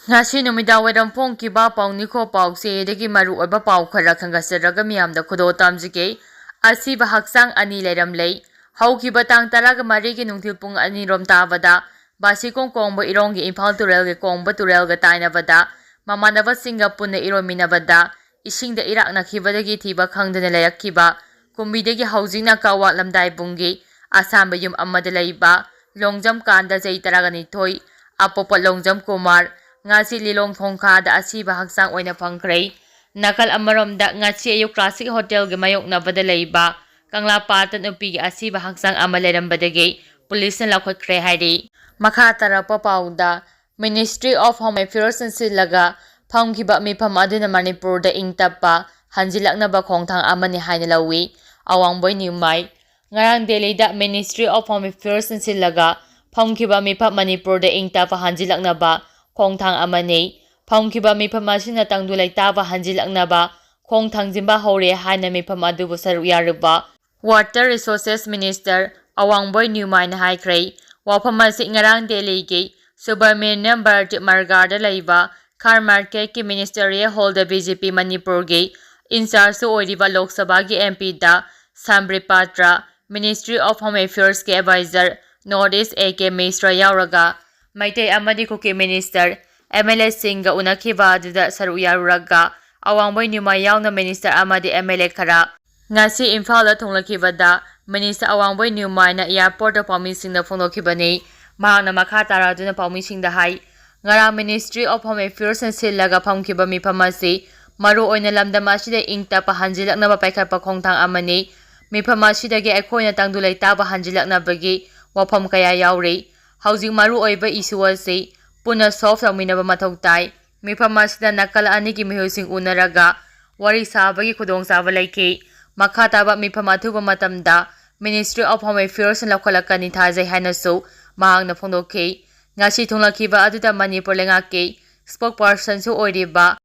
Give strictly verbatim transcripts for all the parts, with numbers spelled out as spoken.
ꯉꯁꯤ ꯅꯨꯃꯤꯗꯥꯡ ꯋꯥꯏꯔꯝ ꯐꯣꯡꯈꯤꯕ ꯄꯥꯎꯅꯤꯈꯣ ꯄꯥꯎꯆꯦꯗꯒꯤ ꯃꯔꯨꯑꯣꯏꯕ ꯄꯥꯎ ꯈꯔ ꯈꯟꯒꯠꯆꯔꯒ ꯃꯤꯌꯥꯝꯗ ꯈꯨꯗꯣꯜ ꯇꯝꯖꯒꯦ꯫ ꯑꯁꯤꯕ ꯍꯛꯆꯥꯡ ꯑꯅꯤ ꯂꯩꯔꯝꯂꯦ꯫ ꯍꯧꯈꯤꯕ ꯇꯥꯡ ꯇꯔꯥꯒ ꯃꯔꯤꯒꯤ ꯅꯨꯡꯊꯤꯜ ꯄꯨꯡ ꯑꯅꯤꯔꯣꯝ ꯇꯥꯕꯗ ꯕꯥꯁꯤꯈꯣꯡ ꯀꯣꯡꯕ ꯏꯔꯣꯡꯒꯤ ꯏꯝꯐꯥꯜ ꯇꯨꯔꯦꯜꯒꯤ ꯀꯣꯡꯕ ꯇꯨꯔꯦꯜꯒ ꯇꯥꯏꯅꯕꯗ ꯃꯃꯥꯟꯅꯕꯁꯤꯡꯒ ꯄꯨꯟꯅ ꯏꯔꯣꯏꯃꯤꯟꯅꯕꯗ ꯏꯁꯤꯡꯗ ꯏꯔꯥꯛꯅꯈꯤꯕꯗꯒꯤ ꯊꯤꯕ ꯈꯪꯗꯅ ꯂꯩꯔꯛꯈꯤꯕ ꯀꯨꯝꯕꯤꯗꯒꯤ ꯍꯧꯖꯤꯛꯅ ꯀꯋꯥ ꯂꯝꯗꯥꯏꯕꯨꯡꯒꯤ ꯑꯁꯥꯝꯕ ꯌꯨꯝ ꯑꯃꯗ ꯂꯩꯕ ꯂꯣꯡꯖꯝ ꯀꯥꯟꯗ ꯆꯍꯤ ꯇꯔꯥꯒ ꯅꯤꯊꯣꯏ, ꯑꯄꯣꯛꯄ ꯂꯣꯡꯖꯝ ꯀꯨꯃꯥꯔ, ꯉꯁꯤ ꯂꯤꯂꯣꯡ ꯈꯣꯡꯈꯥꯗ ꯑꯁꯤꯕ ꯍꯛꯆꯥꯡ ꯑꯣꯏꯅ ꯐꯪꯈ꯭ꯔꯦ꯫ ꯅꯥꯀꯜ ꯑꯃꯔꯣꯝꯗ ꯉꯁꯤ ꯑꯌꯨꯛ ꯀ꯭ꯂꯥꯁꯤꯛ ꯍꯣꯇꯦꯜꯒꯤ ꯃꯥꯌꯣꯛꯅꯕꯗ ꯂꯩꯕ ꯀꯪꯂꯥꯄꯥꯠꯇ ꯅꯨꯄꯤꯒꯤ ꯑꯁꯤꯕ ꯍꯛꯆꯥꯡ ꯑꯃ ꯂꯩꯔꯝꯕꯗꯒꯤ ꯄꯨꯂꯤꯁꯅ ꯂꯧꯈꯠꯈ꯭ꯔꯦ ꯍꯥꯏꯔꯤ꯫ ꯃꯈꯥ ꯇꯥꯔꯛꯄ ꯄꯥꯎꯗ, Ministry of Home Affairsꯅ ꯁꯤꯜꯂꯒ ꯐꯝꯈꯤꯕ ꯃꯤꯐꯝ ꯑꯗꯨꯅ ꯃꯅꯤꯄꯨꯔꯗ ꯏꯪ ꯇꯞꯄ ꯍꯟꯖꯤꯜꯂꯛꯅꯕ ꯈꯣꯡꯊꯥꯡ ꯑꯃꯅꯤ ꯍꯥꯏꯅ ꯂꯧꯏ꯫ ꯑꯋꯥꯡꯕꯣꯏ ꯅ꯭ꯌꯨꯃꯥꯏ꯫ ꯉꯔꯥꯡ ꯗꯦꯜꯂꯤꯗ Ministry of Home Affairsꯅ ꯁꯤꯜꯂꯒ ꯐꯝꯈꯤꯕ ꯃꯤꯐꯝ ꯃꯅꯤꯄꯨꯔꯗ ꯏꯪ ꯇꯞꯄ ꯍꯟꯖꯤꯜꯂꯛꯅꯕ ꯈꯣꯡꯊꯥꯡ ꯑꯃꯅꯤ꯫ ꯐꯝꯈꯤꯕ ꯃꯤꯐꯝ ꯑꯁꯤꯅ ꯇꯪꯗꯨ ꯂꯩꯇꯥꯕ ꯍꯟꯖꯤꯜꯂꯛꯅꯕ ꯈꯣꯡ ꯊꯥꯡꯖꯤꯟꯕ ꯍꯧꯔꯦ ꯍꯥꯏꯅ ꯃꯤꯐꯝ ꯑꯗꯨꯕꯨ ꯁꯔꯨꯛ ꯌꯥꯔꯨꯕ Water Resources Minister ꯑꯋꯥꯡꯕꯣꯏ ꯅ꯭ꯌꯨꯃꯥꯏꯅ ꯍꯥꯏꯈ꯭ꯔꯦ꯫ ꯋꯥꯐꯝ ꯑꯁꯤ ꯉꯔꯥꯡ ꯗꯦꯜꯂꯤꯒꯤ ꯁꯨꯕ꯭ꯔꯃꯅ꯭ꯌꯝ ꯚꯥꯔꯇꯤ ꯃꯥꯔꯒꯥꯗ ꯂꯩꯕ ꯈꯥꯔ ꯃꯥꯔꯀꯦꯠꯀꯤ Ministerial Hallꯗ BJP ꯃꯅꯤꯄꯨꯔꯒꯤ ꯏꯟꯆꯥꯔꯖꯁꯨ ꯑꯣꯏꯔꯤꯕ ꯂꯣꯛ ꯁꯚꯥꯒꯤ MPꯗ ꯁꯝꯕ꯭ꯔꯤꯠ ꯄꯥꯇ꯭ꯔ, Ministry of Home Affairsꯀꯤ advisor North East A K ꯃꯤꯁ꯭ꯔ ꯌꯥꯎꯔꯒ ꯃꯩꯇꯩ ꯑꯃꯗꯤ ꯀꯨꯀꯤ minister, MLAꯁꯤꯡꯒ ꯎꯅꯈꯤꯕ ꯑꯗꯨꯗ ꯁꯔꯨꯛ ꯌꯥꯔꯨꯔꯒ ꯑꯋꯥꯡꯕꯣꯏ ꯅ꯭ꯌꯨꯃꯥꯏ ꯌꯥꯎꯅ minister ꯑꯃꯗꯤ MLA ꯈꯔ ꯉꯁꯤ ꯏꯝꯐꯥꯜꯗ ꯊꯨꯡꯂꯈꯤꯕꯗ minister ꯑꯋꯥꯡꯕꯣꯏ ꯅ꯭ꯌꯨꯃꯥꯏꯅ airportꯇ ꯄꯥꯎꯃꯤꯁꯤꯡꯗ ꯐꯣꯡꯗꯣꯛꯈꯤꯕꯅꯤ꯫ ꯃꯍꯥꯛꯅ ꯃꯈꯥ ꯇꯥꯔꯗꯨꯅ ꯄꯥꯎꯃꯤꯁꯤꯡꯗ ꯍꯥꯏ, ꯉꯔꯥꯡ Ministry of Home Affairsꯅ ꯁꯤꯜꯂꯒ ꯐꯝꯈꯤꯕ ꯃꯤꯐꯝ ꯑꯁꯤ ꯃꯔꯨꯑꯣꯏꯅ ꯂꯝꯗꯝ ꯑꯁꯤꯗ ꯏꯪ ꯇꯞꯄ ꯍꯟꯖꯤꯜꯂꯛꯅꯕ ꯄꯥꯏꯈꯠꯄ ꯈꯣꯡꯊꯥꯡ ꯑꯃꯅꯤ꯫ ꯃꯤꯐꯝ ꯑꯁꯤꯗꯒꯤ ꯑꯩꯈꯣꯏꯅ ꯇꯪꯗꯨ ꯂꯩꯇꯥꯕ ꯍꯟꯖꯤꯜꯂꯛꯅꯕꯒꯤ ꯋꯥꯐꯝ ꯀꯌꯥ ꯌꯥꯎꯔꯤ꯫ ꯍꯧꯖꯤꯛ ꯃꯔꯨꯑꯣꯏꯕ issue ꯑꯁꯤ ꯄꯨꯟꯅ solve ꯇꯧꯃꯤꯟꯅꯕ ꯃꯊꯧ ꯇꯥꯏ꯫ ꯃꯤꯐꯝ ꯑꯁꯤꯗ ꯅꯥꯀꯜ ꯑꯅꯤꯒꯤ ꯃꯤꯍꯨꯠꯁꯤꯡ ꯎꯅꯔꯒ ꯋꯥꯔꯤ ꯁꯥꯕꯒꯤ ꯈꯨꯗꯣꯡꯆꯥꯕ ꯂꯩꯈꯤ꯫ ꯃꯈꯥ ꯇꯥꯕ ꯃꯤꯐꯝ ꯑꯊꯨꯕ ꯃꯇꯝꯗ Ministry of Home Affairsꯅ ꯂꯧꯈꯠꯂꯛꯀꯅꯤ ꯊꯥꯖꯩ ꯍꯥꯏꯅꯁꯨ ꯃꯍꯥꯛꯅ ꯐꯣꯡꯗꯣꯛꯈꯤ꯫ ꯉꯁꯤ ꯊꯨꯡꯂꯈꯤꯕ ꯑꯗꯨꯗ ꯃꯅꯤꯄꯨꯔ ꯂꯩꯉꯥꯛꯀꯤ spokespersonꯁꯨ ꯑꯣꯏꯔꯤꯕ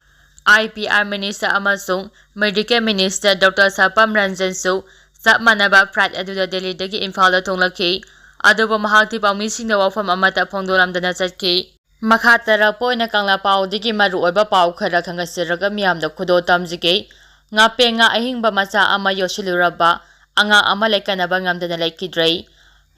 IPR minister ꯑꯃꯁꯨꯡ medical minister Doctor ꯁꯔꯄꯝ ꯔꯟꯖꯟꯁꯨ ꯆꯞ ꯃꯥꯟꯅꯕ flight ꯑꯗꯨꯗ ꯗꯦꯜꯂꯤꯗꯒꯤ ꯏꯝꯐꯥꯜꯗ ꯊꯨꯡꯂꯛꯈꯤ꯫ ꯑꯗꯨꯕꯨ ꯃꯍꯥꯛꯇꯤ ꯄꯥꯎꯃꯤꯁꯤꯡꯗ ꯋꯥꯐꯝ ꯑꯃꯠꯇ ꯐꯣꯡꯗꯣꯛꯂꯝꯗꯅ ꯆꯠꯈꯤ꯫ ꯃꯈꯥ ꯇꯥꯔꯛꯄ ꯑꯣꯏꯅ ꯀꯪꯂꯥ ꯄꯥꯎꯗꯒꯤ ꯃꯔꯨꯑꯣꯏꯕ ꯄꯥꯎ ꯈꯔ ꯈꯪꯍꯟꯖꯔꯒ ꯃꯤꯌꯥꯝꯗ ꯈꯨꯗꯣꯜ ꯇꯝꯖꯒꯦ꯫ ꯉꯥꯄꯦꯡꯉꯥ ꯑꯍꯤꯡꯕ ꯃꯆꯥ ꯑꯃ ꯌꯣꯠꯁꯤꯜꯂꯨꯔꯕ ꯑꯉꯥꯡ ꯑꯃ ꯂꯩꯀꯟꯅꯕ ꯉꯝꯗꯅ ꯂꯩꯈꯤꯗ꯭ꯔꯦ꯫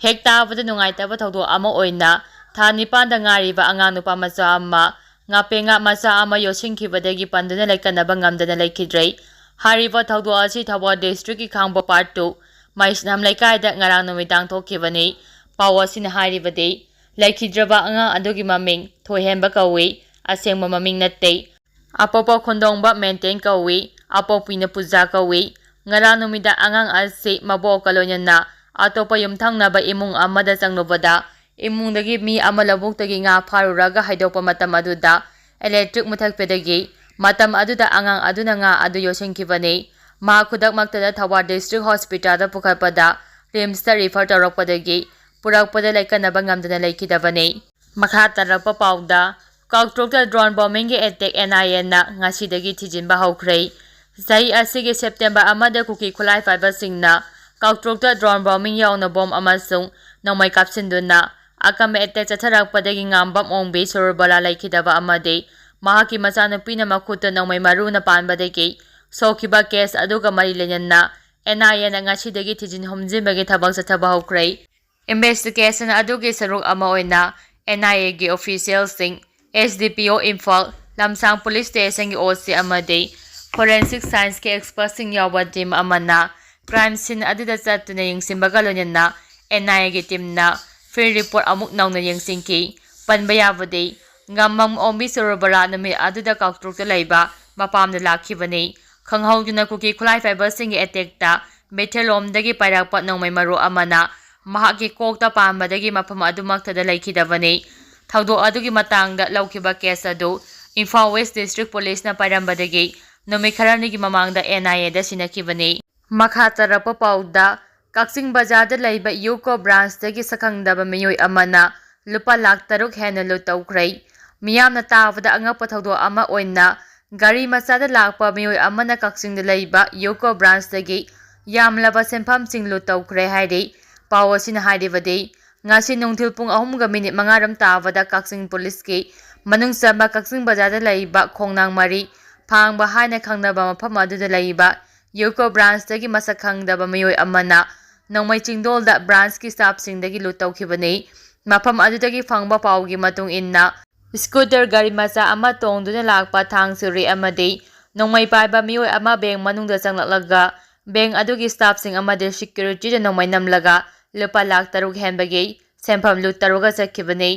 ꯍꯦꯛ ꯇꯥꯕꯗ ꯅꯨꯡꯉꯥꯏꯇꯕ ꯊꯧꯗꯣꯛ ꯑꯃ ꯑꯣꯏꯅ ꯊꯥ ꯅꯤꯄꯥꯟꯗ ꯉꯥꯏꯔꯤꯕ ꯑꯉꯥꯡ ꯅꯨꯄꯥ ꯃꯆꯥ ꯑꯃ ꯉꯥꯄꯦꯡꯉꯥ ꯃꯆꯥ ꯑꯃ ꯌꯣꯠꯁꯤꯟꯈꯤꯕꯗꯒꯤ ꯄꯟꯗꯨꯅ ꯂꯩꯀꯟꯅꯕ ꯉꯝꯗꯅ ꯂꯩꯈꯤꯗ꯭ꯔꯦ꯫ ꯍꯥꯏꯔꯤꯕ ꯊꯧꯗꯣꯛ ꯑꯁꯤ ꯊꯧꯕꯥꯜ districtꯀꯤ ꯈꯥꯡꯕꯣꯛ part two ꯃꯩꯁꯅꯥꯝ ꯂꯩꯀꯥꯏꯗ ꯉꯔꯥꯡ ꯅꯨꯃꯤꯗꯥꯡ ꯊꯣꯛꯈꯤꯕꯅꯤ꯫ ꯄꯥꯎ ꯑꯁꯤꯅ ꯍꯥꯏꯔꯤꯕꯗꯤ, ꯂꯩꯈꯤꯗ꯭ꯔꯕ ꯑꯉꯥꯡ ꯑꯗꯨꯒꯤ ꯃꯃꯤꯡ ꯊꯣꯏꯍꯦꯟꯕ ꯀꯧꯏ, ꯑꯁꯦꯡꯕ ꯃꯃꯤꯡ ꯅꯠꯇꯦ꯫ ꯑꯄꯣꯛꯄ ꯈꯣꯟꯗꯣꯡꯕ ꯃꯦꯟꯇꯦꯟ ꯀꯧꯏ, ꯑꯄꯣꯛꯄꯤꯅ ꯄꯨꯖꯥ ꯀꯧꯏ꯫ ꯉꯔꯥꯡ ꯅꯨꯃꯤꯗꯥꯡ ꯑꯉꯥꯡ ꯑꯁꯤ ꯃꯕꯣꯛꯀ ꯂꯣꯏꯅꯅ ꯑꯇꯣꯞꯄ ꯌꯨꯝꯊꯪꯅꯕ ꯏꯃꯨꯡ ꯑꯃꯗ ꯆꯪꯂꯨꯕꯗ, ꯏꯃꯨꯡꯗꯒꯤ ꯃꯤ ꯑꯃ ꯂꯧꯕꯨꯛꯇꯒꯤ ꯉꯥ ꯐꯥꯔꯨꯔꯒ ꯍꯩꯗꯣꯛꯄ ꯃꯇꯝ ꯑꯗꯨꯗ electric ꯃꯨꯊꯠꯄꯗꯒꯤ, ꯃꯇꯝ ꯑꯗꯨꯗ ꯑꯉꯥꯡ ꯑꯗꯨꯅ ꯉꯥ ꯑꯗꯨ ꯌꯣꯠꯁꯤꯟꯈꯤꯕꯅꯤ꯫ ꯃꯍꯥꯛ ꯈꯨꯗꯛꯃꯛꯇꯗ ꯊꯧꯕꯥꯜ district hospitalꯗ ꯄꯨꯈꯠꯄꯗ, ꯔꯤꯝꯁꯇ refer ꯇꯧꯔꯛꯄꯗꯒꯤ ꯄꯨꯔꯛꯄꯗ ꯂꯩꯀꯟꯅꯕ ꯉꯝꯗꯅ ꯂꯩꯈꯤꯗꯕꯅꯤ꯫ ꯃꯈꯥ ꯇꯥꯔꯛꯄ ꯄꯥꯎꯗ, ꯀꯥꯎꯇ꯭ꯔꯣꯛꯇ drone bombingꯒꯤ attack NIAꯅ ꯉꯁꯤꯗꯒꯤ ꯊꯤꯖꯤꯟꯕ ꯍꯧꯈ꯭ꯔꯦ꯫ ꯆꯍꯤ ꯑꯁꯤꯒꯤ September ꯑꯃꯗ ꯀꯨꯀꯤ ꯈꯨꯠꯂꯥꯏ ꯄꯥꯏꯕꯁꯤꯡꯅ ꯀꯥꯎꯇ꯭ꯔꯣꯛꯇ drone bombing ꯌꯥꯎꯅ bomb ꯑꯃꯁꯨꯡ ꯅꯣꯡꯃꯩ ꯀꯥꯞꯁꯤꯟꯗꯨꯅ ꯑꯀꯟꯕ attack ꯆꯠꯊꯔꯛꯄꯗꯒꯤ ꯉꯥꯝꯕꯝ ꯑꯣꯡꯕꯤ ꯁꯨꯔꯨꯕꯂꯥ ꯂꯩꯈꯤꯗꯕ ꯑꯃꯗꯤ ꯃꯍꯥꯛꯀꯤ ꯃꯆꯥꯅꯨꯄꯤꯅ ꯃꯈꯨꯠꯇ ꯅꯣꯡꯃꯩ ꯃꯔꯨꯅ ꯄꯥꯟꯕꯗꯒꯤ ꯁꯣꯛꯈꯤꯕ case ꯑꯗꯨꯒ ꯃꯔꯤ ꯂꯩꯅꯅ NIAꯅ ꯉꯁꯤꯗꯒꯤ ꯊꯤꯖꯤꯟ ꯍꯨꯝꯖꯤꯟꯕꯒꯤ ꯊꯕꯛ ꯆꯠꯊꯕ ꯍꯧꯈ꯭ꯔꯦ꯫ Investigation ꯑꯗꯨꯒꯤ ꯁꯔꯨꯛ ꯑꯃ ꯑꯣꯏꯅ NIAꯒꯤ officialꯁꯤꯡ, SDPO ꯏꯝꯐꯥꯜ, ꯂꯝꯁꯥꯡ police stationꯒꯤ OC ꯑꯃꯗꯤ forensic scienceꯀꯤ expertꯁꯤꯡ ꯌꯥꯎꯕ team ꯑꯃꯅ crime scene ꯑꯗꯨꯗ ꯆꯠꯇꯨꯅ ꯌꯦꯡꯁꯤꯟꯕꯒ ꯂꯣꯏꯅꯅ NIAꯒꯤ teamꯅ field report ꯑꯃꯨꯛ ꯅꯧꯅ ꯌꯦꯡꯁꯤꯟꯈꯤ꯫ ꯄꯟꯕ ꯌꯥꯕꯗꯤ, ꯉꯥꯝꯕꯝ ꯑꯣꯡꯕꯤ ꯁꯨꯔꯨꯕꯂꯥ ꯅꯨꯃꯤꯠ ꯑꯗꯨꯗ ꯀꯥꯎꯇ꯭ꯔꯣꯛꯇ ꯂꯩꯕ ꯃꯄꯥꯝꯗ ꯂꯥꯛꯈꯤꯕꯅꯤ꯫ ꯈꯪꯍꯧꯗꯅ ꯀꯨꯀꯤ ꯈꯨꯠꯂꯥꯏ ꯄꯥꯏꯕꯁꯤꯡꯒꯤ attackꯇ ꯕꯦꯊꯦꯜꯂꯣꯝꯗꯒꯤ ꯄꯥꯏꯔꯛꯄ ꯅꯣꯡꯃꯩ ꯃꯔꯨ ꯑꯃꯅ ꯃꯍꯥꯛꯀꯤ ꯀꯣꯛꯇ ꯄꯥꯟꯕꯗꯒꯤ ꯃꯐꯝ ꯑꯗꯨꯃꯛꯇꯗ ꯂꯩꯈꯤꯗꯕꯅꯤ꯫ ꯊꯧꯗꯣꯛ ꯑꯗꯨꯒꯤ ꯃꯇꯥꯡꯗ ꯂꯧꯈꯤꯕ case ꯑꯗꯨ ꯏꯝꯐꯥꯜ West District Policeꯅ ꯄꯥꯏꯔꯝꯕꯗꯒꯤ ꯅꯨꯃꯤꯠ ꯈꯔꯅꯤꯒꯤ ꯃꯃꯥꯡꯗ NIAꯗ ꯁꯤꯟꯅꯈꯤꯕꯅꯤ꯫ ꯃꯈꯥ ꯇꯥꯔꯛꯄ ꯄꯥꯎꯗ, ꯀꯛꯆꯤꯡ ꯕꯖꯥꯔꯗ ꯂꯩꯕ UCO branchꯇꯒꯤ ꯁꯛꯈꯪꯗꯕ ꯃꯤꯑꯣꯏ ꯑꯃꯅ ꯂꯨꯄꯥ ꯂꯥꯈ ꯇꯔꯨꯛ ꯍꯦꯟꯅ loot ꯇꯧꯈ꯭ꯔꯦ꯫ ꯃꯤꯌꯥꯝꯅ ꯇꯥꯕꯗ ꯑꯉꯛꯄ ꯊꯧꯗꯣꯛ ꯑꯃ ꯑꯣꯏꯅ ꯒꯥꯔꯤ ꯃꯆꯥꯗ ꯂꯥꯛꯄ ꯃꯤꯑꯣꯏ ꯑꯃꯅ ꯀꯛꯆꯤꯡꯗ ꯂꯩꯕ UCO branchꯇꯒꯤ ꯌꯥꯝꯂꯕ ꯁꯦꯟꯐꯝꯁꯤꯡ loot ꯇꯧꯈ꯭ꯔꯦ ꯍꯥꯏꯔꯤ꯫ ꯄꯥꯎ ꯑꯁꯤꯅ ꯍꯥꯏꯔꯤꯕꯗꯤ, ꯉꯁꯤ ꯅꯨꯡꯊꯤꯜ ꯄꯨꯡ ꯑꯍꯨꯝꯒ ꯃꯤꯅꯤꯠ ꯃꯉꯥꯔꯣꯝ ꯇꯥꯕꯗ ꯀꯛꯆꯤꯡ ꯄꯨꯂꯤꯁꯀꯤ ꯃꯅꯨꯡ ꯆꯟꯕ ꯀꯛꯆꯤꯡ ꯕꯖꯥꯔꯗ ꯂꯩꯕ ꯈꯣꯡꯅꯥꯡ ꯃꯔꯤ ꯐꯥꯡꯕ ꯍꯥꯏꯅ ꯈꯪꯅꯕ ꯃꯐꯝ ꯑꯗꯨꯗ ꯂꯩꯕ ꯌꯨꯀꯣ ꯕ꯭ꯔꯥꯟꯁꯇꯒꯤ ꯃꯁꯛ ꯈꯪꯗꯕ ꯃꯤꯑꯣꯏ ꯑꯃꯅ ꯅꯣꯡꯃꯩ ꯆꯤꯡꯗꯣꯜꯗ ꯕ꯭ꯔꯥꯟꯁꯀꯤ ꯁ꯭ꯇꯥꯐꯁꯤꯡꯗꯒꯤ ꯂꯨꯠ ꯇꯧꯈꯤꯕꯅꯤ꯫ ꯃꯐꯝ ꯑꯗꯨꯗꯒꯤ ꯐꯪꯕ ꯄꯥꯎꯒꯤ ꯃꯇꯨꯡ ꯏꯟꯅ, ꯁ꯭ꯀꯨꯇꯔ ꯒꯥꯔꯤ ꯃꯆꯥ ꯑꯃ ꯇꯣꯡꯗꯨꯅ ꯂꯥꯛꯄ ꯊꯥꯡ ꯁꯨꯔꯤ ꯑꯃꯗꯤ ꯅꯣꯡꯃꯩ ꯄꯥꯏꯕ ꯃꯤꯑꯣꯏ ꯑꯃ ꯕꯦꯡ ꯃꯅꯨꯡꯗ ꯆꯪꯂꯛꯂꯒ ꯕꯦꯡ ꯑꯗꯨꯒꯤ ꯁ꯭ꯇꯥꯐꯁꯤꯡ ꯑꯃꯗꯤ ꯁꯦꯀ꯭ꯌꯨꯔꯤꯇꯤꯗ ꯅꯣꯡꯃꯩ ꯅꯝꯂꯒ ꯂꯨꯄꯥ ꯂꯥꯈ ꯇꯔꯨꯛ ꯍꯦꯟꯕꯒꯤ ꯁꯦꯟꯐꯝ ꯂꯨꯠ ꯇꯧꯔꯒ ꯆꯠꯈꯤꯕꯅꯤ꯫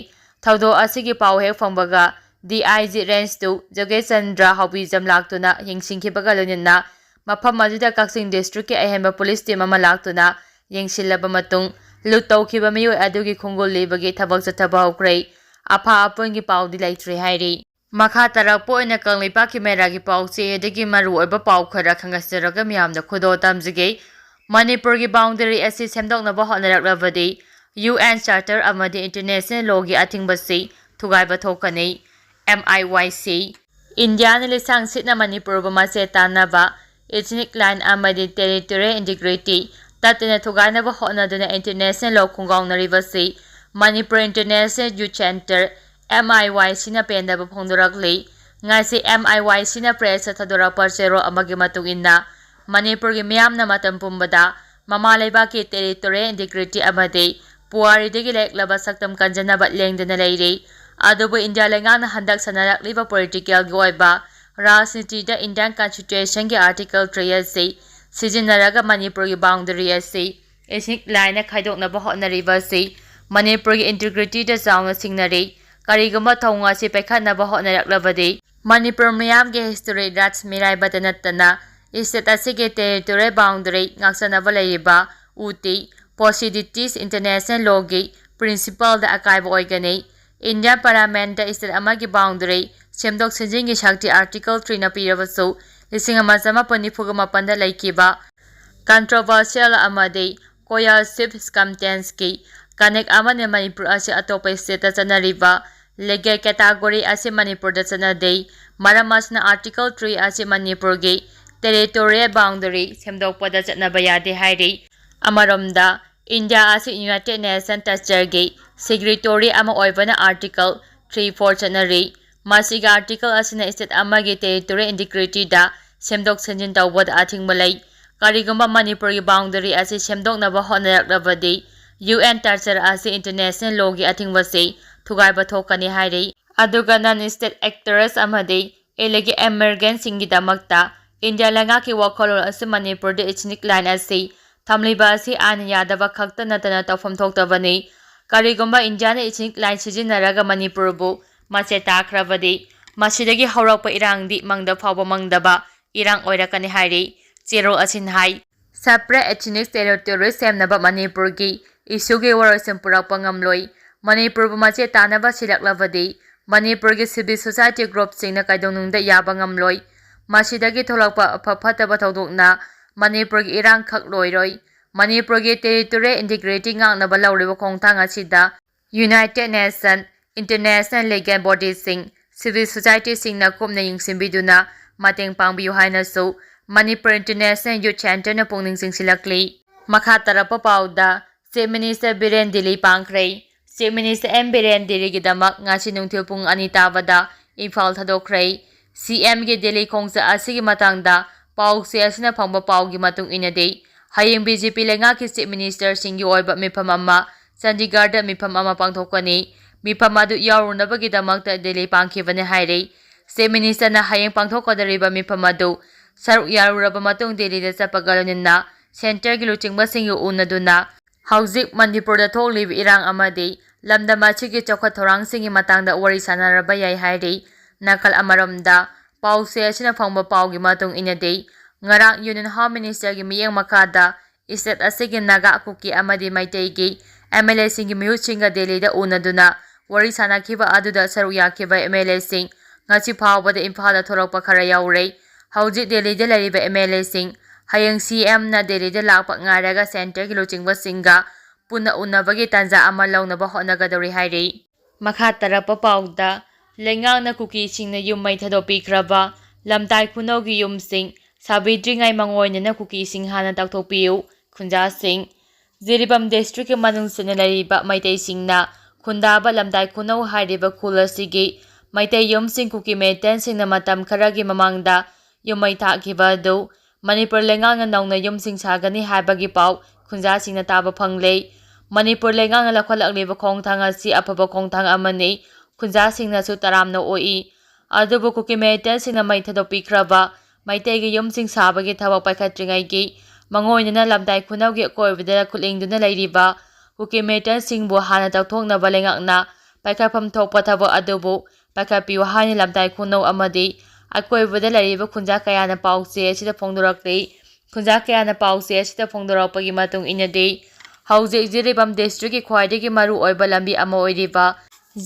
ꯊꯧꯗꯣꯛ ꯑꯁꯤꯒꯤ ꯄꯥꯎ ꯍꯦꯛ ꯐꯪꯕꯒ D I G range two ꯖꯒꯦꯁ ꯆꯟꯗ꯭ꯔ ꯍꯥꯎꯕꯤꯖꯝ ꯂꯥꯛꯇꯨꯅ ꯌꯦꯡꯁꯤꯟꯈꯤꯕꯒ ꯂꯣꯏꯅꯅ ꯃꯐꯝ ꯑꯗꯨꯗ ꯀꯛꯆꯤꯡ ꯗꯤꯁꯇ꯭ꯔꯤꯛꯀꯤ ꯑꯍꯦꯟꯕ ꯄꯨꯂꯤꯁ ꯇꯤꯝ ꯑꯃ ꯂꯥꯛꯇꯨꯅ ꯌꯦꯡꯁꯤꯜꯂꯕ ꯃꯇꯨꯡ ꯂꯨꯠ ꯇꯧꯈꯤꯕ ꯃꯤꯑꯣꯏ ꯑꯗꯨꯒꯤ ꯈꯣꯡꯒꯨꯜ ꯂꯤꯕꯒꯤ ꯊꯕꯛ ꯆꯠꯊꯕ ꯍꯧꯈ꯭ꯔꯦ꯫ ꯑꯐ ꯑꯄꯨꯟꯒꯤ ꯄꯥꯎꯗꯤ ꯂꯩꯇ꯭ꯔꯤ ꯍꯥꯏꯔꯤ꯫ ꯃꯈꯥ ꯇꯥꯔꯛꯄ ꯑꯣꯏꯅ ꯀꯪꯂꯩꯄꯥꯛꯀꯤ ꯃꯦꯔꯥꯒꯤ ꯄꯥꯎꯆꯦ ꯑꯗꯒꯤ ꯃꯔꯨꯑꯣꯏꯕ ꯄꯥꯎ ꯈꯔ ꯈꯪꯒꯠꯆꯔꯒ ꯃꯤꯌꯥꯝꯗ ꯈꯨꯗꯣꯜ ꯇꯝꯖꯒꯦ꯫ ꯃꯅꯤꯄꯨꯔꯒꯤ ꯕꯥꯎꯟꯗꯔꯤ ꯑꯁꯤ ꯁꯦꯝꯗꯣꯛꯅꯕ ꯍꯣꯠꯅꯔꯛꯂꯕꯗꯤ ꯌꯨ ꯑꯦꯟ ꯆꯥꯔꯇꯔ ꯑꯃꯗꯤ ꯏꯟꯇꯔꯅꯦꯁꯅꯦꯜ ꯂꯣꯒꯤ ꯑꯊꯤꯡꯕꯁꯤ ꯊꯨꯒꯥꯏꯕ ꯊꯣꯛꯀꯅꯤ꯫ ꯑꯦꯝ ꯑꯥꯏ ꯋꯥꯏ ꯁꯤ꯫ ꯏꯟꯗꯤꯌꯥꯅ ꯂꯤꯁꯥꯡ ꯁꯤꯠꯅ ꯃꯅꯤꯄꯨꯔꯕꯨ ꯃꯆꯦꯠ ꯇꯥꯟꯅꯕ, ꯏꯊꯅꯤꯛ ꯂꯥꯏꯟ ꯑꯃꯗꯤ ꯇꯦꯔꯤꯇꯣꯔꯤꯌꯦꯜ ꯏꯟꯇꯤꯒ꯭ꯔꯤꯇꯤ ꯇꯠꯇꯅ ꯊꯨꯒꯥꯏꯅꯕ ꯍꯣꯠꯅꯗꯨꯅ ꯏꯟꯇꯔꯅꯦꯁꯅꯦꯜ ꯂꯣ ꯈꯣꯡꯒꯥꯎꯅꯔꯤꯕꯁꯤ ꯃꯅꯤꯄꯨꯔ ꯏꯟꯇꯔꯅꯦꯁꯅꯦꯜ ꯌꯨꯠ ꯁꯦꯟꯇꯔ, ꯑꯦꯝ ꯑꯥꯏ ꯋꯥꯏ ꯁꯤꯅ ꯄꯦꯟꯗꯕ ꯐꯣꯡꯗꯣꯔꯛꯂꯤ꯫ ꯉꯁꯤ ꯑꯦꯝ ꯑꯥꯏ ꯋꯥꯏ ꯁꯤꯅ ꯄ꯭ꯔꯦꯁꯇ ꯊꯥꯗꯣꯔꯛꯄ ꯆꯦꯔꯣꯜ ꯑꯃꯒꯤ ꯃꯇꯨꯡ ꯏꯟꯅ, ꯃꯅꯤꯄꯨꯔꯒꯤ ꯃꯤꯌꯥꯝꯅ ꯃꯇꯝ ꯄꯨꯝꯕꯗ ꯃꯃꯥ ꯂꯩꯕꯥꯛꯀꯤ ꯇꯦꯔꯤꯇꯣꯔꯤꯌꯦꯜ ꯏꯟꯇꯤꯒ꯭ꯔꯤꯇꯤ ꯑꯃꯗꯤ ꯄꯨꯋꯥꯔꯤꯗꯒꯤ ꯂꯩꯔꯛꯂꯕ ꯁꯛꯇꯝ ꯀꯟꯖꯅꯕ ꯂꯦꯡꯗꯅ ꯂꯩꯔꯤ꯫ ꯑꯗꯨꯕꯨ ꯏꯟꯗꯤꯌꯥ ꯂꯩꯉꯥꯛꯅ ꯍꯟꯗꯛ ꯁꯥꯟꯅꯔꯛꯂꯤꯕ ꯄꯣꯂꯤꯇꯤꯀꯦꯜꯒꯤ ꯑꯣꯏꯕ ꯔꯥꯖꯅꯤꯇꯤꯗ ꯏꯟꯗꯤꯌꯥꯟ ꯀꯟꯁꯇꯤꯇ꯭ꯌꯨꯁꯟꯒꯤ ꯑꯥꯔꯇꯤꯀꯜ ꯊ꯭ꯔꯤ ꯑꯁꯤ ꯁꯤꯖꯤꯟꯅꯔꯒ ꯃꯅꯤꯄꯨꯔꯒꯤ ꯕꯥꯎꯟꯗꯔꯤ ꯑꯁꯤ ꯏꯊꯅꯤꯛ ꯂꯥꯏꯟꯅ ꯈꯥꯏꯗꯣꯛꯅꯕ ꯍꯣꯠꯅꯔꯤꯕ ꯑꯁꯤ ꯃꯅꯤꯄꯨꯔꯒꯤ ꯏꯟꯇꯤꯒ꯭ꯔꯤꯇꯤꯗ ꯆꯥꯎꯅ ꯁꯤꯡꯅꯔꯤ꯫ ꯀꯔꯤꯒꯨꯝꯕ ꯊꯧꯑꯣꯡ ꯑꯁꯤ ꯄꯥꯏꯈꯠꯅꯕ ꯍꯣꯠꯅꯔꯛꯂꯕꯗꯤ ꯃꯅꯤꯄꯨꯔ ꯃꯤꯌꯥꯝꯒꯤ ꯍꯤꯁꯇꯣꯔꯤ ꯔꯥꯏꯠꯁ ꯃꯤꯔꯥꯏꯕꯇ ꯅꯠꯇꯅ ꯏꯁꯇꯦꯠ ꯑꯁꯤꯒꯤ ꯇꯦꯔꯤꯇꯣꯔꯤꯌꯦꯜ ꯕꯥꯎꯟꯗꯔꯤ ꯉꯥꯛꯆꯅꯕ ꯂꯩꯔꯤꯕ ꯎꯇꯤ ꯄꯣꯁꯤꯗꯤꯇꯤꯁ ꯏꯟꯇꯔꯅꯦꯁꯅꯦꯜ ꯂꯣꯒꯤ ꯄ꯭ꯔꯤꯟꯁꯤꯄꯜꯗ ꯑꯀꯥꯏꯕ ꯑꯣꯏꯒꯅꯤ꯫ ꯏꯟꯗꯤꯌꯥꯟ ꯄꯥꯔꯂꯥꯃꯦꯟꯗ ꯏꯁꯇꯦꯠ ꯑꯃꯒꯤ ꯕꯥꯎꯟꯗꯔꯤ ꯁꯦꯝꯗꯣꯛ ꯁꯦꯝꯖꯤꯟꯒꯤ ꯁꯛꯇꯤ ꯑꯥꯔꯇꯤꯀꯜ ꯊ꯭ꯔꯤꯅ ꯄꯤꯔꯕꯁꯨ, ꯂꯤꯁꯤꯡ ꯑꯃ ꯆꯃꯥꯄꯟ ꯅꯤꯐꯨꯒ ꯃꯥꯄꯟꯗ ꯂꯩꯈꯤꯕ ꯀꯟꯇ꯭ꯔꯣꯚꯔꯁꯤꯌꯦꯜ ꯑꯃꯗꯤ ꯀꯣꯌꯔꯁꯤꯞ ꯁꯤꯔꯀꯝꯁꯇꯦꯟꯁꯀꯤ ꯀꯅꯦꯛ ꯑꯃꯅ ꯃꯅꯤꯄꯨꯔ ꯑꯁꯤ ꯑꯇꯣꯞꯄ ꯏꯁꯇꯦꯠꯇ ꯆꯠꯅꯔꯤꯕ ꯂꯤꯒꯦꯜ ꯀꯦꯇꯥꯒꯣꯔꯤ ꯑꯁꯤ ꯃꯅꯤꯄꯨꯔꯗ ꯆꯠꯅꯗꯦ꯫ ꯃꯔꯝ ꯑꯁꯤꯅ ꯑꯥꯔꯇꯤꯀꯜ ꯊ꯭ꯔꯤ ꯑꯁꯤ ꯃꯅꯤꯄꯨꯔꯒꯤ ꯇꯦꯔꯤꯇꯣꯔꯤꯌꯦꯜ ꯕꯥꯎꯟꯗꯔꯤ ꯁꯦꯝꯗꯣꯛꯄꯗ ꯆꯠꯅꯕ ꯌꯥꯗꯦ ꯍꯥꯏꯔꯤ꯫ ꯑꯃꯔꯣꯝꯗ, ꯏꯟꯗꯤꯌꯥ ꯑꯁꯤ United Nation Charterꯒꯤ signatory ꯑꯃ ꯑꯣꯏꯕꯅ Article three four ꯆꯠꯅꯔꯤ꯫ ꯃꯁꯤꯒꯤ article ꯑꯁꯤꯅ state ꯑꯃꯒꯤ territorial integrityꯗ ꯁꯦꯝꯗꯣꯛ ꯁꯦꯝꯖꯤꯟ ꯇꯧꯕꯗ ꯑꯊꯤꯡꯕ ꯂꯩ꯫ ꯀꯔꯤꯒꯨꯝꯕ ꯃꯅꯤꯄꯨꯔꯒꯤ boundary ꯑꯁꯤ ꯁꯦꯝꯗꯣꯛꯅꯕ ꯍꯣꯠꯅꯔꯛꯂꯕꯗꯤ UN Charter ꯑꯁꯤ international lawꯒꯤ ꯑꯊꯤꯡꯕꯁꯤ ꯊꯨꯒꯥꯏꯕ ꯊꯣꯛꯀꯅꯤ ꯍꯥꯏꯔꯤ꯫ ꯑꯗꯨꯒ non state actors ꯑꯃꯗꯤ illegal immigrantꯁꯤꯡꯒꯤꯗꯃꯛꯇ ꯏꯟꯗꯤꯌꯥ ꯂꯩꯉꯥꯛꯀꯤ ꯋꯥꯈꯜꯂꯣꯟ ꯑꯁꯤ ꯃꯅꯤꯄꯨꯔꯗ ethnic line ꯑꯁꯤ ꯊꯝꯂꯤꯕ ꯑꯁꯤ ꯑꯥꯏꯟ ꯌꯥꯗꯕ ꯈꯛꯇ ꯅꯠꯇꯅ ꯇꯧꯐꯝ ꯊꯣꯛꯇꯕꯅꯤ꯫ ꯀꯔꯤꯒꯨꯝꯕ ꯏꯟꯗꯤꯌꯥꯅ ethnic line ꯁꯤꯖꯤꯟꯅꯔꯒ ꯃꯅꯤꯄꯨꯔꯕꯨ ꯃꯆꯦꯠ ꯇꯥꯈ꯭ꯔꯕꯗꯤ, ꯃꯁꯤꯗꯒꯤ ꯍꯧꯔꯛꯄ ꯏꯔꯥꯡꯗꯤ ꯃꯪꯗ ꯐꯥꯎꯕ ꯃꯪꯗꯕ ꯏꯔꯥꯡ ꯑꯣꯏꯔꯛꯀꯅꯤ ꯍꯥꯏꯔꯤ꯫ ꯆꯦꯔꯣꯜ ꯑꯁꯤꯅ ꯍꯥꯏ, separate ethnic territory ꯁꯦꯝꯅꯕ ꯃꯅꯤꯄꯨꯔꯒꯤ issueꯒꯤ ꯋꯥꯔꯣꯏꯁꯤꯟ ꯄꯨꯔꯛꯄ ꯉꯝꯂꯣꯏ꯫ ꯃꯅꯤꯄꯨꯔꯕꯨ ꯃꯆꯦꯠ ꯇꯥꯅꯕ ꯁꯤꯜꯂꯛꯂꯕꯗꯤ, ꯃꯅꯤꯄꯨꯔꯒꯤ civil society groupꯁꯤꯡꯅ ꯀꯩꯗꯧꯅꯨꯡꯗ ꯌꯥꯕ ꯉꯝꯂꯣꯏ꯫ ꯃꯁꯤꯗꯒꯤ ꯊꯣꯛꯂꯛꯄ ꯑꯐ ꯐꯠꯇꯕ ꯊꯧꯗꯣꯛꯅ ꯃꯅꯤꯄꯨꯔꯒꯤ ꯏꯔꯥꯡ ꯈꯛ ꯂꯣꯏꯔꯣꯏ꯫ ꯃꯅꯤꯄꯨꯔꯒꯤ territorial integrity ꯉꯥꯛꯅꯕ ꯂꯧꯔꯤꯕ ꯈꯣꯡꯊꯥꯡ ꯑꯁꯤꯗ United Nation, international legal bodyꯁꯤꯡ, civil societyꯁꯤꯡꯅ ꯀꯨꯞꯅ ꯌꯦꯡꯁꯤꯟꯕꯤꯗꯨꯅ ꯃꯇꯦꯡ ꯄꯥꯡꯕꯤꯌꯨ ꯍꯥꯏꯅꯁꯨ ꯃꯅꯤꯄꯨꯔ International Youth Centreꯅ ꯄꯨꯛꯅꯤꯡ ꯆꯤꯡꯁꯤꯜꯂꯛꯂꯤ꯫ ꯃꯈꯥ ꯇꯥꯔꯛꯄ ꯄꯥꯎꯗ, Chief Minister ꯕꯤꯔꯦꯟ ꯗꯤꯜꯂꯤ ꯄꯥꯡꯈ꯭ꯔꯦ꯫ Chief Minister ꯑꯦꯝ ꯕꯤꯔꯦꯟ ꯗꯤꯜꯂꯤꯒꯤꯗꯃꯛ ꯉꯁꯤ ꯅꯨꯡꯊꯤꯜ ꯄꯨꯡ ꯑꯅꯤ ꯇꯥꯕꯗ ꯏꯝꯐꯥꯜ ꯊꯥꯗꯣꯛꯈ꯭ꯔꯦ꯫ CMꯒꯤ ꯗꯤꯜꯂꯤ ꯈꯣꯡꯆꯠ ꯑꯁꯤꯒꯤ ꯃꯇꯥꯡꯗ ꯄꯥꯎꯆꯦ ꯑꯁꯤꯅ ꯐꯪꯕ ꯄꯥꯎꯒꯤ ꯃꯇꯨꯡ ꯏꯟꯅꯗꯤ, ꯍꯌꯦꯡ BJP ꯂꯩꯉꯥꯛꯀꯤ Chief Ministerꯁꯤꯡꯒꯤ ꯑꯣꯏꯕ ꯃꯤꯐꯝ ꯑꯃ ꯆꯟꯗꯤꯒꯔꯗ ꯃꯤꯐꯝ ꯑꯃ ꯄꯥꯡꯊꯣꯛꯀꯅꯤ꯫ ꯃꯤꯐꯝ ꯑꯗꯨ ꯌꯥꯎꯔꯨꯅꯕꯒꯤꯗꯃꯛꯇ ꯗꯤꯜꯂꯤ ꯄꯥꯡꯈꯤꯕꯅꯤ ꯍꯥꯏꯔꯤ꯫ Chief Ministerꯅ ꯍꯌꯦꯡ ꯄꯥꯡꯊꯣꯛꯀꯗꯧꯔꯤꯕ ꯃꯤꯐꯝ ꯑꯗꯨ ꯁꯔꯨꯛ ꯌꯥꯔꯨꯔꯕ ꯃꯇꯨꯡ ꯗꯤꯜꯂꯤꯗ ꯆꯠꯄꯒ ꯂꯣꯏꯅꯅ centreꯒꯤ ꯂꯨꯆꯤꯡꯕꯁꯤꯡꯒ ꯎꯅꯗꯨꯅ ꯍꯧꯖꯤꯛ ꯃꯅꯤꯄꯨꯔꯗ ꯊꯣꯛꯂꯤꯕ ꯏꯔꯥꯡ ꯑꯃꯗꯤ ꯂꯝꯗꯝ ꯑꯁꯤꯒꯤ ꯆꯥꯎꯈꯠ ꯊꯧꯔꯥꯡꯁꯤꯡꯒꯤ ꯃꯇꯥꯡꯗ ꯋꯥꯔꯤ ꯁꯥꯟꯅꯔꯕ ꯌꯥꯏ ꯍꯥꯏꯔꯤ꯫ ꯅꯥꯀꯜ ꯑꯃꯔꯣꯝꯗ, ꯄꯥꯎꯆꯦ ꯑꯁꯤꯅ ꯐꯪꯕ ꯄꯥꯎꯒꯤ ꯃꯇꯨꯡ ꯏꯟꯅꯗꯤ, ꯉꯔꯥꯡ Union Home Ministerꯒꯤ ꯃꯤꯠꯌꯦꯡ ꯃꯈꯥꯗ state ꯑꯁꯤꯒꯤ ꯅꯥꯒꯥ, ꯀꯨꯀꯤ ꯑꯃꯗꯤ ꯃꯩꯇꯩꯒꯤ MLAꯁꯤꯡꯒꯤ ꯃꯤꯍꯨꯠꯁꯤꯡꯒ ꯗꯤꯜꯂꯤꯗ ꯎꯅꯗꯨꯅ ꯋꯥꯔꯤ ꯁꯥꯟꯅꯈꯤꯕ ꯑꯗꯨꯗ ꯁꯔꯨꯛ ꯌꯥꯈꯤꯕ MLAꯁꯤꯡ ꯉꯁꯤ ꯐꯥꯎꯕꯗ ꯏꯝꯐꯥꯜꯗ ꯊꯣꯛꯂꯛꯄ ꯈꯔ ꯌꯥꯎꯔꯦ꯫ ꯍꯧꯖꯤꯛ ꯗꯤꯜꯂꯤꯗ ꯂꯩꯔꯤꯕ MLAꯁꯤꯡ ꯍꯌꯦꯡ CMꯅ ꯗꯤꯜꯂꯤꯗ ꯂꯥꯛꯄ ꯉꯥꯏꯔꯒ centreꯒꯤ ꯂꯨꯆꯤꯡꯕꯁꯤꯡꯒ ꯄꯨꯟꯅ ꯎꯅꯕꯒꯤ ꯇꯥꯟꯖꯥ ꯑꯃ ꯂꯧꯅꯕ ꯍꯣꯠꯅꯒꯗꯧꯔꯤ ꯍꯥꯏꯔꯤ꯫ ꯃꯈꯥ ꯇꯥꯔꯛꯄ ꯄꯥꯎꯗ, ꯂꯩꯉꯥꯛꯅ ꯀꯨꯀꯤꯁꯤꯡꯅ ꯌꯨꯝ ꯃꯩ ꯊꯥꯗꯣꯛꯄꯤꯈ꯭ꯔꯕ ꯂꯝꯇꯥꯏ ꯈꯨꯅꯧꯒꯤ ꯌꯨꯝꯁꯤꯡ ꯁꯥꯕꯤꯗ꯭ꯔꯤꯉꯩ ꯃꯥꯡꯑꯣꯏꯅꯅ ꯀꯨꯀꯤꯁꯤꯡ ꯍꯥꯟꯅ ꯇꯥꯛꯊꯣꯛꯄꯤꯌꯨ꯫ ꯈꯨꯟꯖꯥꯁꯤꯡ, ꯖꯤꯔꯤꯕꯥꯝ ꯗꯤꯁꯇ꯭ꯔꯤꯛꯀꯤ ꯃꯅꯨꯡ ꯆꯟꯅ ꯂꯩꯔꯤꯕ ꯃꯩꯇꯩꯁꯤꯡꯅ ꯈꯨꯟꯗꯥꯕ ꯂꯝꯗꯥꯏ ꯈꯨꯅꯧ ꯍꯥꯏꯔꯤꯕ ꯈꯨꯜ ꯑꯁꯤꯒꯤ ꯃꯩꯇꯩ ꯌꯨꯝꯁꯤꯡ ꯀꯨꯀꯤ ꯃꯤꯂꯤꯇꯦꯟꯁꯤꯡꯅ ꯃꯇꯝ ꯈꯔꯒꯤ ꯃꯃꯥꯡꯗ ꯌꯨꯝ ꯃꯩ ꯊꯥꯈꯤꯕ ꯑꯗꯨ ꯃꯅꯤꯄꯨꯔ ꯂꯩꯉꯥꯛꯅ ꯅꯧꯅ ꯌꯨꯝꯁꯤꯡ ꯁꯥꯒꯅꯤ ꯍꯥꯏꯕꯒꯤ ꯄꯥꯎ ꯈꯨꯟꯖꯥꯁꯤꯡꯅ ꯇꯥꯕ ꯐꯪꯂꯦ꯫ ꯃꯅꯤꯄꯨꯔ ꯂꯩꯉꯥꯛꯅ ꯂꯧꯈꯠꯂꯛꯂꯤꯕ ꯈꯣꯡꯊꯥꯡ ꯑꯁꯤ ꯑꯐꯕ ꯈꯣꯡꯊꯥꯡ ꯑꯃꯅꯤ, ꯈꯨꯟꯖꯥꯁꯤꯡꯅꯁꯨ ꯇꯔꯥꯝꯅ ꯑꯣꯛꯏ꯫ ꯑꯗꯨꯕꯨ ꯀꯨꯀꯤ ꯃꯤꯂꯤꯇꯦꯟꯁꯤꯡꯅ ꯃꯩ ꯊꯥꯗꯣꯛꯄꯤꯈ꯭ꯔꯕ ꯃꯩꯇꯩꯒꯤ ꯌꯨꯝꯁꯤꯡ ꯁꯥꯕꯒꯤ ꯊꯕꯛ ꯄꯥꯏꯈꯠꯇ꯭ꯔꯤꯉꯩꯒꯤ ꯃꯥꯡꯑꯣꯏꯅꯅ ꯂꯝꯗꯥꯏ ꯈꯨꯅꯧꯒꯤ ꯑꯀꯣꯏꯕꯗ ꯈꯨꯠꯂꯦꯡꯗꯨꯅ ꯂꯩꯔꯤꯕ ꯀꯨꯀꯤ ꯃꯤꯂꯤꯇꯦꯟꯁꯤꯡꯕꯨ ꯍꯥꯟꯅ ꯇꯧꯊꯣꯛꯅꯕ ꯂꯩꯉꯥꯛꯅ ꯄꯥꯏꯈꯠꯐꯝ ꯊꯣꯛꯄ ꯊꯕꯛ ꯑꯗꯨꯕꯨ ꯄꯥꯏꯈꯠꯄꯤꯌꯨ ꯍꯥꯏꯅ ꯂꯝꯗꯥꯏ ꯈꯨꯅꯧ ꯑꯃꯗꯤ ꯑꯀꯣꯏꯕꯗ ꯂꯩꯔꯤꯕ ꯈꯨꯟꯖꯥ ꯀꯌꯥꯅ ꯄꯥꯎꯆꯦ ꯑꯁꯤꯗ ꯐꯣꯡꯗꯣꯔꯛꯂꯤ꯫ ꯈꯨꯟꯖꯥ ꯀꯌꯥꯅ ꯄꯥꯎꯆꯦ ꯑꯁꯤꯗ ꯐꯣꯡꯗꯣꯔꯛꯄꯒꯤ ꯃꯇꯨꯡ ꯏꯟꯅꯗꯤ, ꯍꯧꯖꯤꯛ ꯖꯤꯔꯤꯕꯥꯝ ꯗꯤꯁꯇ꯭ꯔꯤꯛꯀꯤ ꯈ꯭ꯋꯥꯏꯗꯒꯤ ꯃꯔꯨ ꯑꯣꯏꯕ ꯂꯝꯕꯤ ꯑꯃ ꯑꯣꯏꯔꯤꯕ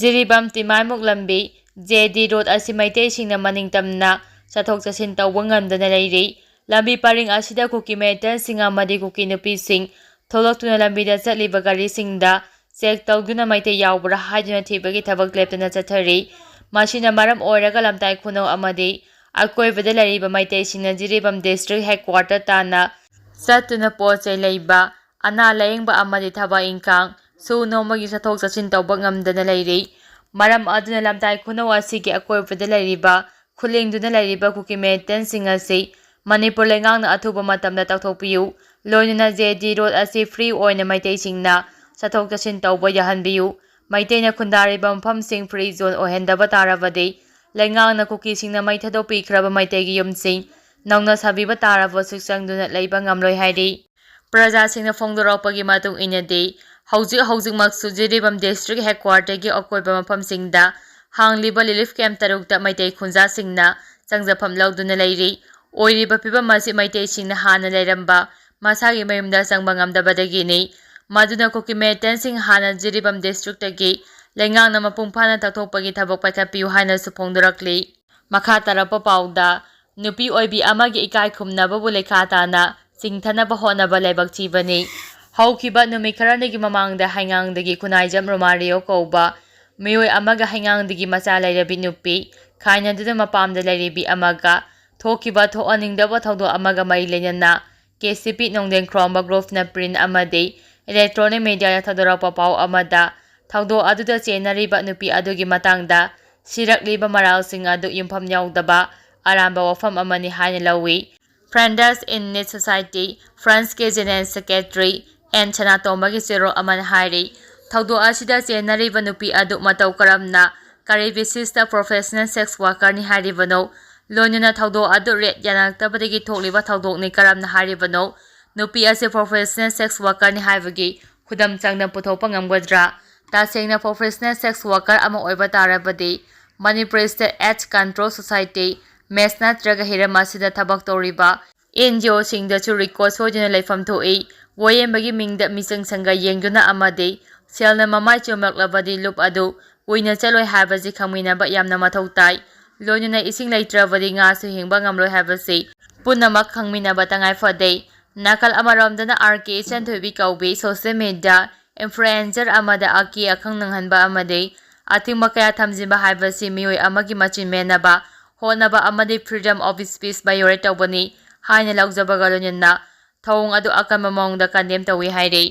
ꯖꯤꯔꯤꯕꯥꯝ ꯇꯤꯃꯥꯏꯃꯨꯛ ꯂꯝꯕꯤ, ꯖꯦ ꯗꯤ ꯔꯣꯗ ꯑꯁꯤ ꯃꯩꯇꯩꯁꯤꯡꯅ ꯃꯅꯤꯡ ꯇꯝꯅ ꯆꯠꯊꯣꯛ ꯆꯠꯁꯤꯟ ꯇꯧꯕ ꯉꯝꯗꯅ ꯂꯩꯔꯤ꯫ ꯂꯝꯕꯤ ꯄꯔꯤꯡ ꯑꯁꯤꯗ ꯀꯨꯀꯤ ꯃꯤꯂꯤꯇꯦꯟꯁꯤꯡ ꯑꯃꯗꯤ ꯀꯨꯀꯤ ꯅꯨꯄꯤꯁꯤꯡ ꯊꯣꯛꯂꯛꯇꯨꯅ ꯂꯝꯕꯤꯗ ꯆꯠꯂꯤꯕ ꯒꯥꯔꯤꯁꯤꯡꯗ ꯆꯦꯛ ꯇꯧꯗꯨꯅ ꯃꯩꯇꯩ ꯌꯥꯎꯕ꯭ꯔꯥ ꯍꯥꯏꯗꯨꯅ ꯊꯤꯕꯒꯤ ꯊꯕꯛ ꯂꯦꯞꯇꯅ ꯆꯠꯊꯔꯤ꯫ ꯃꯁꯤꯅ ꯃꯔꯝ ꯑꯣꯏꯔꯒ ꯂꯝꯇꯥꯏ ꯈꯨꯅꯧ ꯑꯃꯗꯤ ꯑꯀꯣꯏꯕꯗ ꯂꯩꯔꯤꯕ ꯃꯩꯇꯩꯁꯤꯡꯅ ꯖꯤꯔꯤꯕꯥꯝ ꯗꯤꯁꯇ꯭ꯔꯤꯛ ꯍꯦꯗꯀ꯭ꯋꯥꯇꯔ ꯇꯥꯟꯅ ꯆꯠꯇꯨꯅ ꯄꯣꯠ ꯆꯩ ꯂꯩꯕ, ꯑꯅꯥ ꯂꯥꯌꯦꯡꯕ ꯑꯃꯗꯤ ꯊꯕꯛ ꯏꯪꯈꯥꯡ ꯁꯨ ꯅꯣꯝꯕꯒꯤ ꯆꯠꯊꯣꯛ ꯆꯠꯁꯤꯟ ꯇꯧꯕ ꯉꯝꯗꯅ ꯂꯩꯔꯤ꯫ ꯃꯔꯝ ꯑꯗꯨꯅ ꯂꯝꯇꯥꯏ ꯈꯨꯅꯧ ꯑꯁꯤꯒꯤ ꯑꯀꯣꯏꯕꯗ ꯂꯩꯔꯤꯕ ꯈꯨꯂꯦꯡꯗꯨꯅ ꯂꯩꯔꯤꯕ ꯀꯨꯀꯤ ꯃꯤꯂꯤꯇꯦꯟꯁꯤꯡ ꯑꯁꯤ ꯃꯅꯤꯄꯨꯔ ꯂꯩꯉꯥꯛꯅ ꯑꯊꯨꯕ ꯃꯇꯝꯗ ꯇꯧꯊꯣꯛꯄꯤꯌꯨ꯫ ꯂꯣꯏꯅꯅ ꯖꯦ ꯗꯤ ꯔꯣꯗ ꯑꯁꯤ ꯐ꯭ꯔꯤ ꯑꯣꯏꯅ ꯃꯩꯇꯩꯁꯤꯡꯅ ꯆꯠꯊꯣꯛ ꯆꯠꯁꯤꯟ ꯇꯧꯕ ꯌꯥꯍꯟꯕꯤꯌꯨ꯫ ꯃꯩꯇꯩꯅ ꯈꯨꯟꯗꯥꯔꯤꯕ ꯃꯐꯝꯁꯤꯡ ꯐ꯭ꯔꯤ ꯖꯣꯟ ꯑꯣꯏꯍꯟꯗꯕ ꯇꯥꯔꯕꯗꯤ ꯂꯩꯉꯥꯛꯅ ꯀꯨꯀꯤꯁꯤꯡꯅ ꯃꯩ ꯊꯥꯗꯣꯛꯄꯤꯈ꯭ꯔꯕ ꯃꯩꯇꯩꯒꯤ ꯌꯨꯝꯁꯤꯡ ꯅꯧꯅ ꯁꯥꯕꯤꯕ ꯇꯥꯔꯕꯁꯨ ꯆꯪꯗꯨꯅ ꯂꯩꯕ ꯉꯝꯂꯣꯏ ꯍꯥꯏꯔꯤ꯫ ꯄ꯭ꯔꯖꯥꯁꯤꯡꯅ ꯐꯣꯡꯗꯣꯔꯛꯄꯒꯤ ꯃꯇꯨꯡ ꯏꯟꯅꯗꯤ, ꯍꯧꯖꯤꯛ ꯍꯧꯖꯤꯛꯃꯛꯁꯨ ꯖꯤꯔꯤꯕꯥꯝ ꯗꯤꯁꯇ꯭ꯔꯤꯛ ꯍꯦꯗꯀ꯭ꯋꯥꯇꯔꯒꯤ ꯑꯀꯣꯏꯕ ꯃꯐꯝꯁꯤꯡꯗ ꯍꯥꯡꯂꯤꯕ ꯔꯤꯂꯤꯐ ꯀꯦꯝꯞ ꯇꯔꯨꯛꯇ ꯃꯩꯇꯩ ꯈꯨꯟꯖꯥꯁꯤꯡꯅ ꯆꯪꯖꯐꯝ ꯂꯧꯗꯨꯅ ꯂꯩꯔꯤ꯫ ꯑꯣꯏꯔꯤꯕ ꯐꯤꯕꯝ ꯑꯁꯤ ꯃꯩꯇꯩꯁꯤꯡꯅ ꯍꯥꯟꯅ ꯂꯩꯔꯝꯕ ꯃꯁꯥꯒꯤ ꯃꯌꯨꯝꯗ ꯆꯪꯕ ꯉꯝꯗꯕꯗꯒꯤꯅꯤ꯫ ꯃꯗꯨꯅ ꯀꯨꯀꯤ ꯃꯤꯂꯤꯇꯦꯟꯁꯤꯡ ꯍꯥꯟꯅ ꯖꯤꯔꯤꯕꯥꯝ ꯗꯤꯁꯇ꯭ꯔꯤꯛꯇꯒꯤ ꯂꯩꯉꯥꯛꯅ ꯃꯄꯨꯡ ꯐꯥꯅ ꯇꯧꯊꯣꯛꯄꯒꯤ ꯊꯕꯛ ꯄꯥꯏꯈꯠꯄꯤꯌꯨ ꯍꯥꯏꯅꯁꯨ ꯐꯣꯡꯗꯣꯔꯛꯂꯤ꯫ ꯃꯈꯥ ꯇꯥꯔꯛꯄ ꯄꯥꯎꯗ, ꯅꯨꯄꯤ ꯑꯣꯏꯕꯤ ꯑꯃꯒꯤ ꯏꯀꯥꯏ ꯈꯨꯝꯅꯕꯕꯨ ꯂꯩꯈꯥ ꯇꯥꯅ ꯆꯤꯡꯊꯅꯕ ꯍꯣꯠꯅꯕ ꯂꯥꯏꯕꯛ ꯊꯤꯕꯅꯤ꯫ ꯍꯧꯈꯤꯕ ꯅꯨꯃꯤꯠ ꯈꯔꯅꯤꯒꯤ ꯃꯃꯥꯡꯗ ꯍꯩꯉꯥꯡꯗꯒꯤ ꯈꯨꯅꯥꯏꯖꯝ ꯔꯣꯃꯥꯔꯤꯌꯣ ꯀꯧꯕ ꯃꯤꯑꯣꯏ ꯑꯃꯒ ꯍꯩꯉꯥꯡꯗꯒꯤ ꯃꯆꯥ ꯂꯩꯔꯕꯤ ꯅꯨꯄꯤ ꯈꯥꯏꯅꯗꯨꯅ ꯃꯄꯥꯝꯗ ꯂꯩꯔꯤꯕꯤ ꯑꯃꯒ ꯊꯣꯛꯈꯤꯕ ꯊꯣꯛꯍꯟꯅꯤꯡꯗꯕ ꯊꯧꯗꯣꯛ ꯑꯃꯒ ꯃꯔꯤ ꯂꯩꯅꯅ ꯀꯦ ꯁꯤ ꯄꯤ ꯅꯣꯡꯗꯦꯡꯈ꯭ꯔꯣꯝꯕ ꯒ꯭ꯔꯨꯞꯅ ꯄ꯭ꯔꯤꯟ ꯑꯃꯗꯤ ꯏꯂꯦꯛꯇ꯭ꯔꯣꯅꯤꯛ ꯃꯦꯗꯤꯌꯥꯗ ꯊꯧꯗꯣꯔꯛꯄ ꯄꯥꯎ ꯑꯃꯗ ꯊꯧꯗꯣꯛ ꯑꯗꯨꯗ ꯆꯦꯟꯅꯔꯤꯕ ꯅꯨꯄꯤ ꯑꯗꯨꯒꯤ ꯃꯇꯥꯡꯗ ꯁꯤꯔꯛꯂꯤꯕ ꯃꯔꯥꯜꯁꯤꯡ ꯑꯗꯨ ꯌꯨꯝꯐꯝ ꯌꯥꯎꯗꯕ ꯑꯔꯥꯟꯕ ꯋꯥꯐꯝ ꯑꯃꯅꯤ ꯍꯥꯏꯅ ꯂꯧꯏ꯫ Friends in Need Society, ꯐ꯭ꯔꯥꯟꯁꯀꯤ ꯖꯦꯅꯦꯔꯦꯜ ꯁꯦꯀ꯭ꯔꯦꯇꯔꯤ ꯑꯦꯟ ꯁꯅꯥꯇꯣꯝꯕꯒꯤ ꯆꯦꯔꯣꯜ ꯑꯃꯅ ꯍꯥꯏꯔꯤ, ꯊꯧꯗꯣꯛ ꯑꯁꯤꯗ ꯆꯦꯟꯅꯔꯤꯕ ꯅꯨꯄꯤ ꯑꯗꯨ ꯃꯇꯧ ꯀꯔꯝꯅ ꯀꯔꯤ ꯕꯦꯁꯤꯁꯇ ꯄ꯭ꯔꯣꯐꯦꯁꯅꯦꯜ ꯁꯦꯛꯁ ꯋꯥꯔꯀꯔꯅꯤ ꯍꯥꯏꯔꯤꯕꯅꯣ? ꯂꯣꯏꯅꯅ ꯊꯧꯗꯣꯛ ꯑꯗꯨ ꯔꯦꯠ ꯌꯥꯅꯔꯛꯇꯕꯗꯒꯤ ꯊꯣꯛꯂꯤꯕ ꯊꯧꯗꯣꯛꯅꯤ ꯀꯔꯝꯅ ꯍꯥꯏꯔꯤꯕꯅꯣ? ꯅꯨꯄꯤ ꯑꯁꯤ ꯄ꯭ꯔꯣꯐꯦꯁꯅꯦꯜ ꯁꯦꯛꯁ ꯋꯥꯔꯀꯔꯅꯤ ꯍꯥꯏꯕꯒꯤ ꯈꯨꯗꯝ ꯆꯥꯡꯗꯝ ꯄꯨꯊꯣꯛꯄ ꯉꯝꯒꯗ꯭ꯔꯥ? ꯇꯁꯦꯡꯅ ꯄ꯭ꯔꯣꯐꯦꯁꯅꯦꯜ ꯁꯦꯛꯁ ꯋꯥꯔꯀꯔ ꯑꯃ ꯑꯣꯏꯕ ꯇꯥꯔꯕꯗꯤ Manipur state AIDS control society, ꯃꯦꯁ ꯅꯠꯇ꯭ꯔꯒ ꯍꯤꯔꯝ ꯑꯁꯤꯗ ꯊꯕꯛ ꯇꯧꯔꯤꯕ ꯑꯦꯟ ꯖꯤ ꯑꯣꯁꯤꯡꯗꯁꯨ ꯔꯤꯀꯣꯔꯗ ꯁꯣꯏꯗꯅ ꯂꯩꯐꯝ ꯊꯣꯛꯏ꯫ ꯋꯥꯌꯦꯟꯕꯒꯤ ꯃꯤꯡꯗ ꯃꯤꯆꯪ ꯁꯪꯒ ꯌꯦꯡꯗꯨꯅ ꯑꯃꯗꯤ ꯁꯦꯜꯅ ꯃꯃꯥꯏ ꯆꯨꯝꯂꯛꯂꯕꯗꯤ ꯂꯨꯞ ꯑꯗꯨ ꯀꯨꯏꯅ ꯆꯠꯂꯣꯏ ꯍꯥꯏꯕꯁꯤ ꯈꯪꯃꯤꯟꯅꯕ ꯌꯥꯝꯅ ꯃꯊꯧ ꯇꯥꯏ꯫ ꯂꯣꯏꯅꯅ ꯏꯁꯤꯡ ꯂꯩꯇ꯭ꯔꯕꯗꯤ ꯉꯥꯁꯨ ꯍꯤꯡꯕ ꯉꯝꯂꯣꯏ ꯍꯥꯏꯕꯁꯤ ꯄꯨꯝꯅꯃꯛ ꯈꯪꯃꯤꯟꯅꯕ ꯇꯉꯥꯏ ꯐꯗꯦ꯫ ꯅꯥꯀꯜ ꯑꯃꯔꯣꯝꯗꯅ ꯑꯥꯔ ꯀꯦ ꯏꯆꯟꯊꯣꯏꯕꯤ ꯀꯧꯕꯤ ꯁꯣꯁꯤꯌꯦꯜ ꯃꯤꯗꯤꯌꯥ ꯏꯟꯐ꯭ꯂꯨꯑꯦꯟꯁꯔ ꯑꯃꯗ ꯑꯀꯤ ꯑꯈꯪ ꯅꯪꯍꯟꯕ ꯑꯃꯗꯤ ꯑꯊꯤꯡꯕ ꯀꯌꯥ ꯊꯝꯖꯤꯟꯕ ꯍꯥꯏꯕꯁꯤ ꯃꯤꯑꯣꯏ ꯑꯃꯒꯤ ꯃꯆꯤꯟ ꯃꯦꯟꯅꯕ ꯍꯣꯠꯅꯕ ꯑꯃꯗꯤ freedom of speech violate ꯇꯧꯕꯅꯤ ꯍꯥꯏꯅ ꯂꯧꯖꯕꯒ ꯂꯣꯏꯅꯅ ꯊꯧꯑꯣꯡ ꯑꯗꯨ ꯑꯀꯟꯕ ꯃꯑꯣꯡꯗ ꯀꯟꯗꯦꯝ ꯇꯧꯏ ꯍꯥꯏꯔꯤ꯫